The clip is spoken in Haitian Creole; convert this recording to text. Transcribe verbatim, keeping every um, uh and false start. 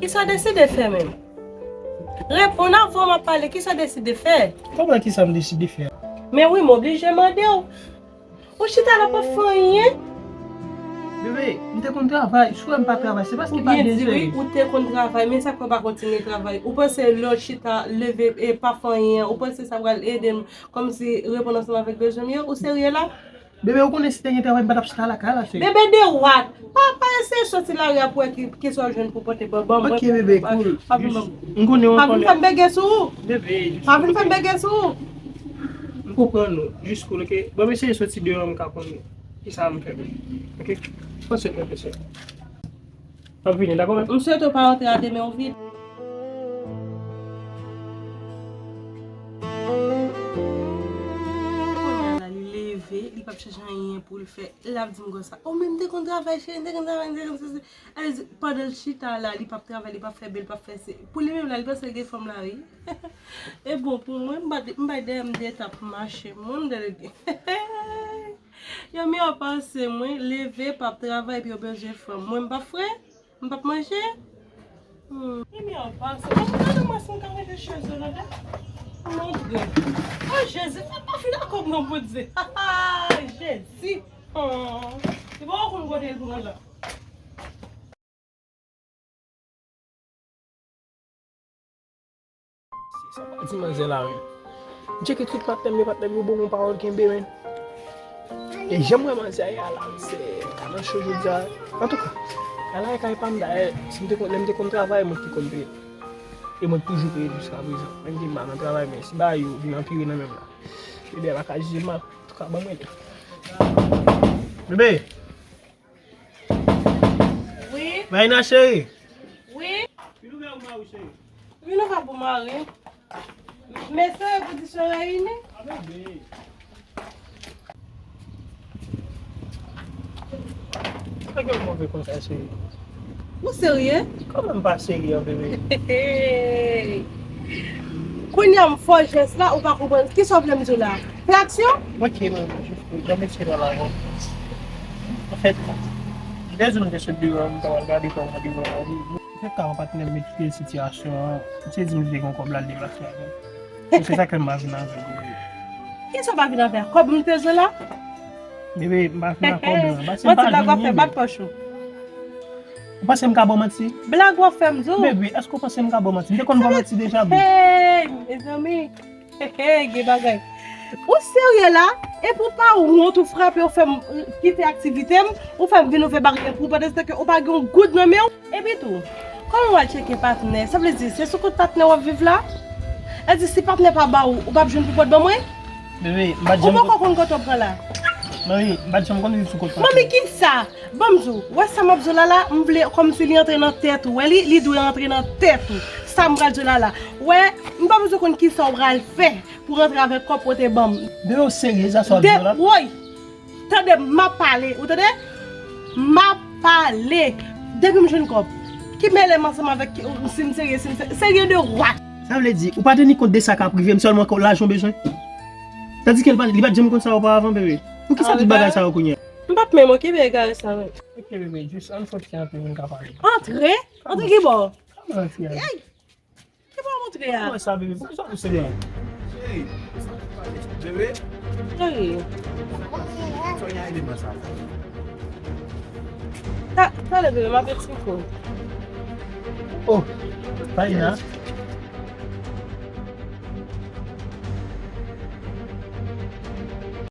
Kisa w deside fè menm? Reponn avan m ap pale, kisa w deside fè? Kòman kisa m deside fè? Men wi, m oblije mande w. Ou chita la p ap fè anyen? Bebe, m te konn travay. Si w wè m pa travay, se paske pa gen seri. Ou byen di wi, ou te konn travay, men sa k fè w pa kontinye travay? Ou panse lè w chita, leve, e pa fè anyen an, ou panse sa pral ede m kòmsi reponn ansanm avèk bezwen m yo? Ou serye la? Bebe, ou konnen si te gen travay, m pa t ap chita lakay la, cheri. Bebe, de what? Pa, pa eseye soti lari a pou wè ki, ki sa w jwenn pou pote ban, ban mwen. Ok, bebe, cool. Pa vin ban m. M konnen w konnen. Pa vin fè m bege sou ou. Bebe, jis cool, ok. Pa vin fè m bege sou ou. M konprann ou. Jis cool, ok? Ban m eseye soti deyò, m ka konn kisa m fè, bebe. Ok? Pran swen tèt ou, cheri. M ap vini, dakò, mèt? M swete w pa rantre a de men w vid. Kounye a la, li leve, li p ap chèche anyen pou l fè. L ap di m konsa, "O, men m te konn travay, cheri, m te konn travay, m te konn sesi." Sa vle di, pandan l chita la, li p ap travay, li p ap fè bèl, li p ap fè se. Pou li menm la, li panse l gen fanm la, wi. E bon, pou mwen, m pa, m pa dèyè m de t ap mache. Mwen, m dèyè. Yo miyò pase mwen, leve, p ap travay, epi yo bezwen fanm. Mwen, m p ap fre? M p ap manje? Hmm. Yo miyò pase. Mwen, gade mwen si m ka manje chèz yo la, da. Montre. O, Jezi, fè pa fin akò pran pou di. Jezi. Oh. Se pa w konn kote l pran la. Sa pa di manzè la, men. M tcheke tout patnè m yo, patnè m yo bon, bon pawòl kenbe, men. E jan m wè manzè a ye a la, misye nan cho jodi a. Antouka, la lakay pa m dayè, si m te konn, lè m te konn travay, mwen ki konn peye. E mwen toujou peye jiska prezan. Menm ke m pa nan travay, men si bagay yo vin anpire nan men m la, bebe a pa ka jije m mal. Antouka, ban mwen li. Bebe! Wi. Marina cheri. Wi. Vin ouvè pou mari w, cheri. Vin ouvè pou mari. Mesye, repetisyon reyini. A, bebe. Sa gen w move konsa, cheri? Ou serye? Kòman m pa serye, bebe? Kounye a m fè w jès la, ou pa konprann. Kisa w vle m di w la? Fè aksyon? Ok, mwen, jis pou jan mesye la la, bon. Anfèt, lè zòn te sot deyò, m ta pral gade kòman deyò a ye. Fèk ka yon patnè m eksplike sitiyasyon an, misye di m li te gen yon kòb la, l deplase avè l. Se sa k fè m pa vin avè l. Kisa w pa vin avè l? Kòb m te jwe la? Bebe, m pa vin ak kòb la. Paske m pa jwenn li. Bat pòch ou. Ou panse m ka ba w manti? Blag w ap fè m di w. Bebe, èske w panse m ka ba w manti? M te konn ba w manti deja, bebe. Hey, mezanmi. Hey, hey, gen bagay. Ou serye la? Epi w pa wont, ou frape, ou fè m, euh, kite aktivite m, ou fè m vin ouvè baryè pou ou, pandan se tan ke ou pa gen yon goud nan men w. Epi tou, kòman w al tcheke patnè? Sa vle di, se sou kont patnè w ap viv la? Sa vle di, si patnè pa ba ou, ou p ap jwenn pou pot ban mwen? Bebe, m pa t janm... Ou poko konn kote w pran la? Manmi, m pa t janm konn viv sou kont patnè. Manmi, kisa? Ban m di w, wè sa m ap di w la la, m vle kòmsi li antre nan tèt ou. Wè li, li dwe antre nan tèt ou. Sa m pral di w la la. Wè, m pa bezwen konn kisa w pral fè pou rantre avèk kòb ou te ban m. Bebe, w serye, sa sa w ap di w la? Woy! Tande, m ap pale, ou tande? M ap pale. Depi m jwenn kòb, ki mele m ansanm avèk, si m serye, si m serye, serye de what? Sa vle di, ou pa teni kont de sa k ap rive m, sèlman lajan w bezwen? Tandike li pa, li pa t janm konn sa oparavan, bebe. Poukisa tout bagay sa yo kounye a? M p ap menm okipe egare sa menm. Ok, bebe, jis ann soti antre pou n ka pale. Antre? Antre ki bò? Ann antre. Ki bò w montre a? Kòman sa, bebe? Poukisa w pouse m? Cheri, sa k ap pase? Bebe? Cheri. Sa k ap pase? Sa w gen a eleman sa? Ta, talè, bebe, m ap eksplike w. Oh, Marina.